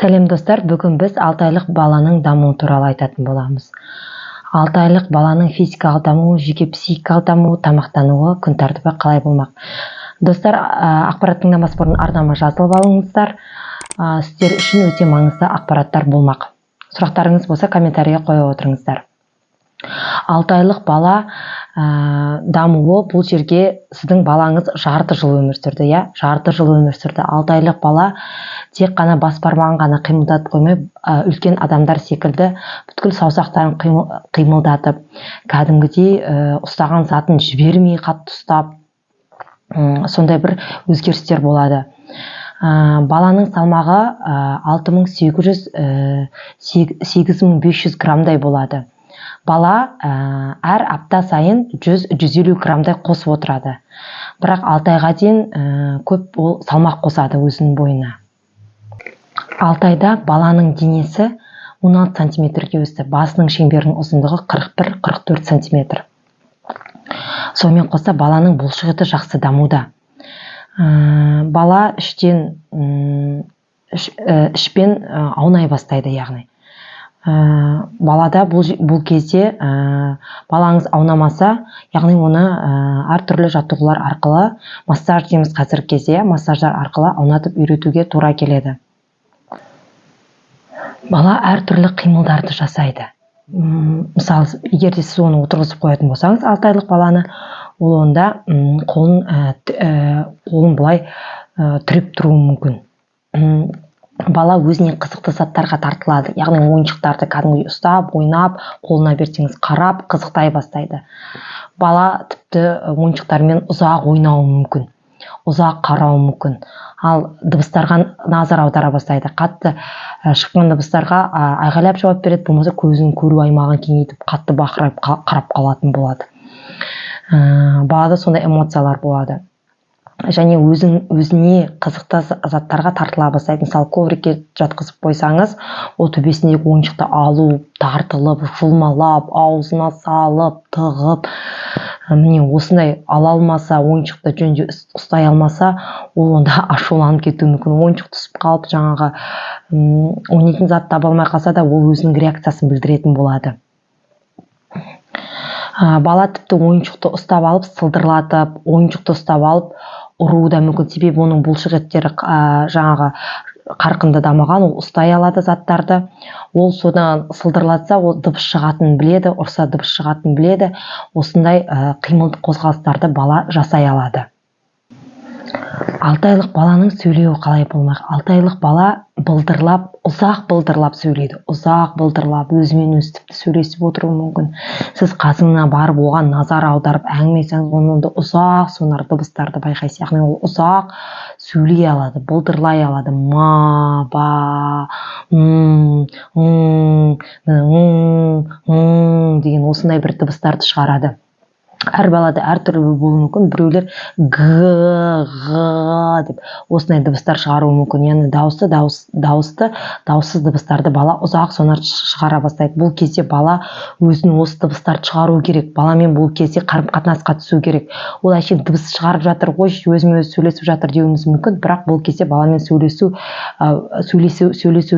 Сәлем, достар! Бүгін біз 6 айлық баланың дамуы туралы айтатын боламыз. 6 айлық баланың физикалық дамуы, жеке психикалық дамуы, тамақтануы, күн тәртібі қалай болмақ? Достар, ақпарат тыңдамас бұрын арнама жазылып алыңыздар. Сіздер үшін өте маңызды ақпараттар болмақ. Сұрақтарыңыз болса, комментарийге қоя отырыңыздар. 6 айлық бала дамуы. Бұл жерге сіздің балаңыз жарты жыл өмір сүрді, иә, жарты жыл өмір сүрді. 6 айлық бала тек қана бас бармағын ғана қимылдатып қоймай, үлкен адамдар секілді бүткіл саусақтарын қимылдатып, кәдімгідей ұстаған затын жібермей қатты ұстап, сондай бір өзгерістер болады. Баланың салмағы 6800, 8500 граммдай болады. Бала әр апта сайын 100-150 граммдай қосып отырады, бірақ 6 айға дейін көп ол салмақ қосады өзінің бойына. 6 айда баланың денесі 16 сантиметрге өсті, басының шеңберінің ұзындығы 41-44 сантиметр. Сонымен қоса баланың бұлшық еті жақсы дамуда. Бала ішпен аунай бастайды, яғни балада бұл кезде балаңыз аунамаса, яғни оны әртүрлі жаттығулар арқылы, массаж дейміз қазіргі кезде, массаждар арқылы аунатып үйретуге тура келеді. Бала әртүрлі қимылдарды жасайды. Мысалы, егер де сіз оны отырғызып қоятын болсаңыз, 6 айлық баланы, ол онда қолын былай тіреп тұруы мүмкін. Бала өзіне қызықты заттарға тартылады, яғни ойыншықтарды кәдімгідей ұстап, ойнап, қолына берсеңіз, қарап, қызықтай бастайды. Бала тіпті ойыншықтармен ұзақ ойнауы мүмкін, ұзақ қарауы мүмкін. Ал дыбыстарға назар аудара бастайды, қатты шыққан дыбыстарға айғайлап жауап береді, болмаса көзінің көру аймағын кеңейтіп, қатты бақырайып қарап қалатын болады. Балада сондай эмоциялар болады және өзіне қызықты заттарға тартыла бастайды. Мысалы, коврикке жатқызып қойсаңыз, ол төбесіндегі ойыншықты алу, тартылып, жұлмалап, аузына салып, тығып, міне, осындай ала алмаса, ойыншықты жөнде ұстай алмаса, ол онда ашуланып кетуі мүмкін. Ойыншық түсіп қалып, жаңағы ойнайтын зат таба алмай қалса да, ол өзінің реакциясын білдіретін болады. Бала тіпті ойыншықты ұстап алып, сылдырлатып, ойыншықты ұстап алып ұруы да мүмкін, себебі оның бұлшық еттері жаңағы қарқынды дамыған, ол ұстай алады заттарды. Ол содан сылдырлатса, ол дыбыс шығатынын біледі, ұрса, дыбыс шығатынын біледі. Осындай қимыл қозғалыстарды бала жасай алады. 6 айлық баланың сөйлеуі қалай болмақ? 6 айлық бала былдырлап, ұзақ былдырлап сөйлейді, ұзақ былдырлап өзімен өзі тіпті сөйлесіп отыруы мүмкін. Сіз қасына барып, оған назар аударып, әңгіме айтсаңыз, оның онда ұзақ сонар дыбыстарды байқайсыз, яғни ол ұзақ сөйлей алады, былдырлай алады: ма, ба, м, ң, ң, ң деген осындай бір дыбыстарды шығарады. Әр балада әртүрлі болуы мүмкін, біреулер г, ғ деп осындай дыбыстар шығаруы мүмкін, яғни дауысты, дауысты, дауыссыз дыбыстарды бала ұзақ сонар шығара бастайды. Бұл кезде бала өзінің осы дыбыстарды шығару керек, баламен бұл кезде қарым қатынасқа түсу керек. Ол әшейін дыбыс шығарып жатыр ғой, өзімен өзі сөйлесіп жатыр деуіміз мүмкін, бірақ бұл кезде баламен сөйлесу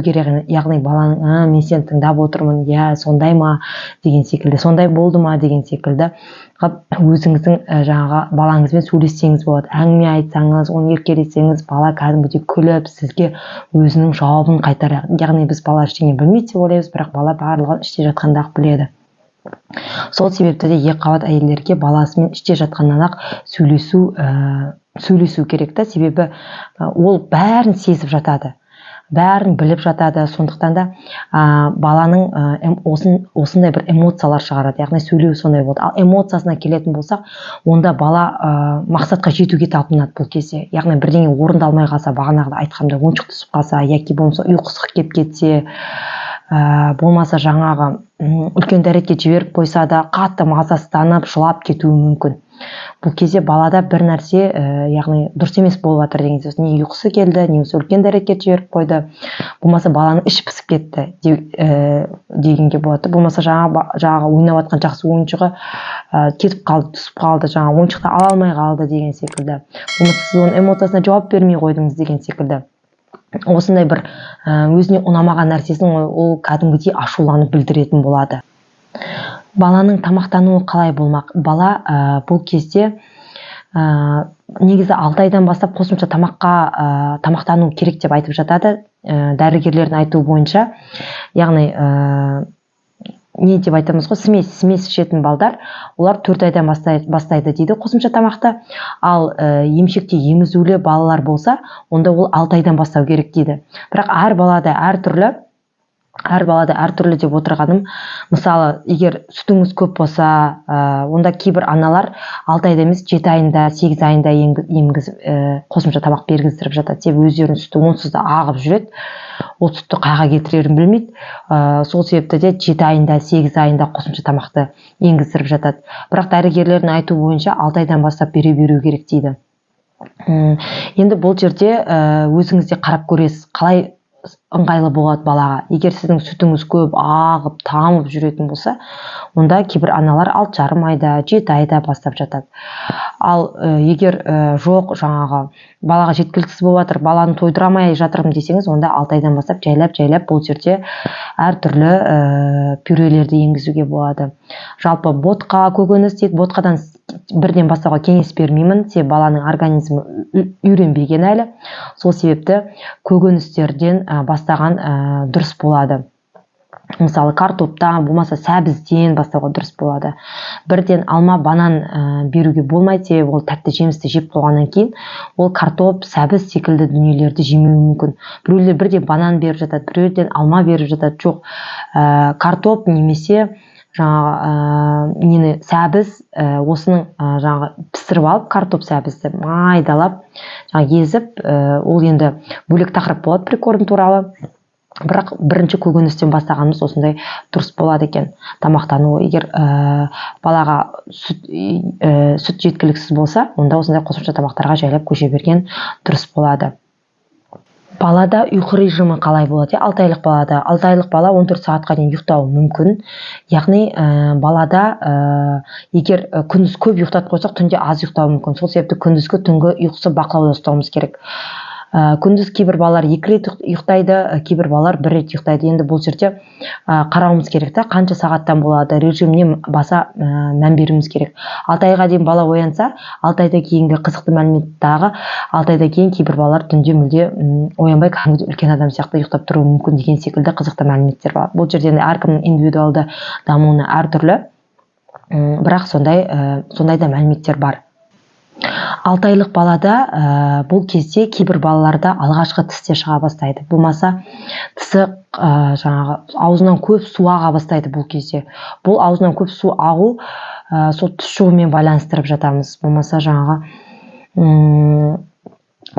керек, яғни баланың «Мен сені тыңдап отырмын, иә, сондай ма?» деген секілді, «Сондай болды ма?» деген секілді қылып өзіңіздің жаңағы балаңызбен сөйлессеңіз болады. Әңгіме айтсаңыз, оны еркелетсеңіз, бала кәдімгідей күліп, сізге өзінің жауабын қайтарады. Яғни біз бала ештеңе білмейді деп ойлаймыз, бірақ бала барлығын іште жатқанда ақ біледі. Сол себепті де екіқабат әйелдерге баласымен іште жатқаннан ақ сөйлесу керек та, себебі ол бәрін сезіп жатады, бәрін біліп жатады. Сондықтан да баланың осындай бір эмоциялар шығарады, яғни сөйлеу сондай болады. Ал эмоциясына келетін болсақ, онда бала мақсатқа жетуге талпынады бұл кезде, яғни бірдеңе орындалмай қалса, бағанағыда айтқандай, ойыншық түсіп қалса яки болмаса ұйқысы келіп кетсе, болмаса жаңағы үлкен дәретке жіберіп қойса да, қатты мазасызданып, жылап кетуі мүмкін. Бұл кезде балада бір нәрсе, яғни дұрыс емес болып жатыр деген сөз: не ұйқысы келді, не болмаса үлкен дәретке жіберіп қойды, болмаса баланың іші пысып кетті дегенге болады, болмаса жаңағы ойнап жатқан жақсы ойыншығы кетіп қалды, түсіп қалды, жаңағы ойыншықты ала алмай қалды деген секілді, болмаса сіз оның эмоциясына жауап бермей қойдыңыз деген секілді. Осындай бір өзіне ұнамаған нәрсесін ол кәдімгідей ашуланып білдіретін болады. Баланың тамақтануы қалай болмақ? Бала бұл кезде негізі 6 айдан бастап қосымша тамаққа тамақтану керек деп айтып жатады дәрігерлердің айтуы бойынша. Яғни не деп айтамыз ғой, смесь ішетін балдар, олар 4 айдан бастайды дейді қосымша тамақты. Ал емшекте емізулі балалар болса, онда ол 6 айдан бастау керек дейді. Бірақ әр балада әртүрлі, әр балада әртүрлі деп отырғаным, мысалы, егер сүтіңіз көп болса, онда кейбір аналар 6 айда емес, 7 айында, 8 айында емгізіп, қосымша тамақ бергіздіріп жатады. Себебі өздерінің сүті онсыз да ағып жүреді, ол сүтті қайға кетірерін білмейді. Сол себепті де 7 айында, 8 айында қосымша тамақты енгіздіріп жатады. Бірақ дәрігерлердің айтуы бойынша 6 айдан бастап бере беру керек дейді. Енді бұл жерде өзіңіз де қарап көресіз, қалай ыңғайлы болады балаға. Егер сіздің сүтіңіз көп ағып, тамып жүретін болса, онда кейбір аналар 6,5 айда, 7 айда бастап жатады. Ал егер жоқ, жаңағы балаға жеткіліксіз болып жатыр, баланы тойдыра алмай жатырмын десеңіз, онда 6 айдан бастап жайлап-жайлап бұл жерде әртүрлі пюрелерді енгізуге болады. Жалпы ботқа, көкөніс дейді, ботқадан бірден бастауға кеңес бермеймін, себебі баланың организмі үйренбеген әлі. Сол себепті көкөністерден бастаған дұрыс болады. Мысалы, картоптан, болмаса сәбізден бастауға дұрыс болады. Бірден алма, банан беруге болмайды, себебі ол тәтті жемісті жеп қойғаннан кейін ол картоп, сәбіз секілді дүниелерді жемеуі мүмкін. Біреулер бірден банан беріп жатады, біреулерден алма беріп жатады. Жоқ, картоп немесе жаңағы нені, сәбіз, осының жаңағы пісіріп алып, картоп сәбізді майдалап, жаңағы езіп, ол енді бөлек тақырып болады прикорм туралы. Бірақ бірінші көкөністен бастағанымыз осындай дұрыс болады екен тамақтану. Егер балаға сүт жеткіліксіз болса, онда осындай қосымша тамақтарға жайлап көше берген дұрыс болады. Балада ұйқы режимі қалай болады? 6 айлық балада. 6 айлық бала 14 сағатқа дейін ұйықтауы мүмкін. Яғни балада егер күндіз көп ұйықтатып қойсақ, түнде аз ұйықтауы мүмкін. Сол себепті күндізгі түнгі ұйқысы бақылауда ұстауымыз керек. Күндіз кейбір балалар 2 рет ұйықтайды, кейбір балалар 1 рет ұйықтайды. Енді бұл жерде қарауымыз керек та, қанша сағаттан болады, режиміне баса мән беруіміз керек. 6 айға дейін бала оянса, 6 айдан кейінгі қызықты мәлімет тағы, 6 айдан кейін кейбір балалар түнде мүлде оянбай, кәдімгідей үлкен адам сияқты ұйықтап тұруы мүмкін деген секілді қызықты мәліметтер бар. Бұл жерде енді әркімнің индивидуалды дамуына әртүрлі, бірақ сондай да мәліметтер бар. 6 айлық балада бұл кезде кейбір балаларда алғашқы тісте шыға бастайды. Болмаса тісі жаңағы аузынан көп су аға бастайды бұл кезде. Бұл аузынан көп су ағу сол тіс шығумен байланыстырып жатамыз. Болмаса жаңағы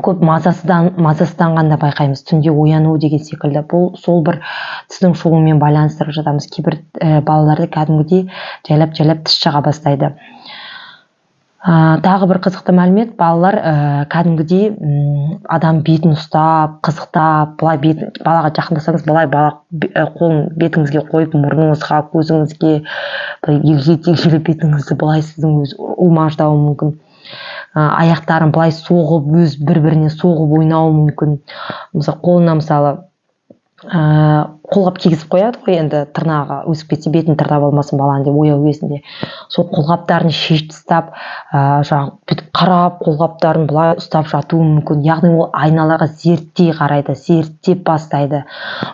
көп мазасызданғанда байқаймыз, түнде ояну деген секілді. Бұл сол бір тістің шығуымен байланыстырып жатамыз. Кейбір балаларда кәдімгідей жайлап-жайлап тіс шыға бастайды. Тағы бір қызықты мәлімет, балалар кәдімгідей адам бетін ұстап, қызықтап, былай бетін, балаға жақындасаңыз, былай бала қолын бетіңізге қойып, мұрныңызға, көзіңізге, былай егжей-тегжейлі бетіңізді былай сіздің өз умаждауы мүмкін. Аяқтарын былай соғып, өз бір-біріне соғып ойнауы мүмкін. Мысалы, қолына мысалы қолғап кигізіп қояды ғой, енді тырнағы өсіп кетсе бетін тырнап алмасын баланы деп ояу кезінде. Сол қолғаптарын шешіп тастап, жаңағы бүйтіп қарап, қолғаптарын былай ұстап жатуы мүмкін. Яғни ол айналаға зерттей қарайды, зерттеп бастайды.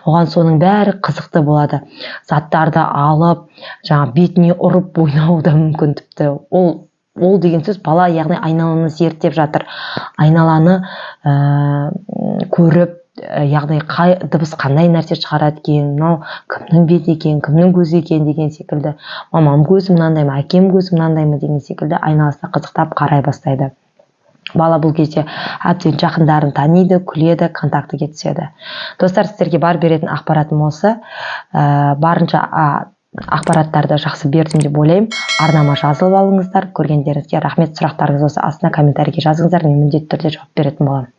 Оған соның бәрі қызықты болады. Заттарды алып, жаңа бетіне ұрып ойнауы да мүмкін тіпті. Ол деген сөз бала, яғни айналаны зерттеп жатыр. Айналаны көріп, яғни қай дыбыс қандай нәрсе шығарады екен, мынау кімнің беті екен, кімнің көзі екен деген секілді, мамам көзі мынандай ма, әкем көзі мынандай ма деген секілді айналасына қызықтап қарай бастайды. Бала бұл кезде әбден жақындарын таниды, күледі, контактіге түседі. Достар, сіздерге бар беретін ақпаратым осы. Барынша ақпараттарды жақсы бердім деп ойлаймын. Арнама жазылып алыңыздар. Көргендеріңізге рахмет. Сұрақтарыңыз болса астына комментарийге жазыңыздар. Мен міндетті түрде жауап беретін боламын.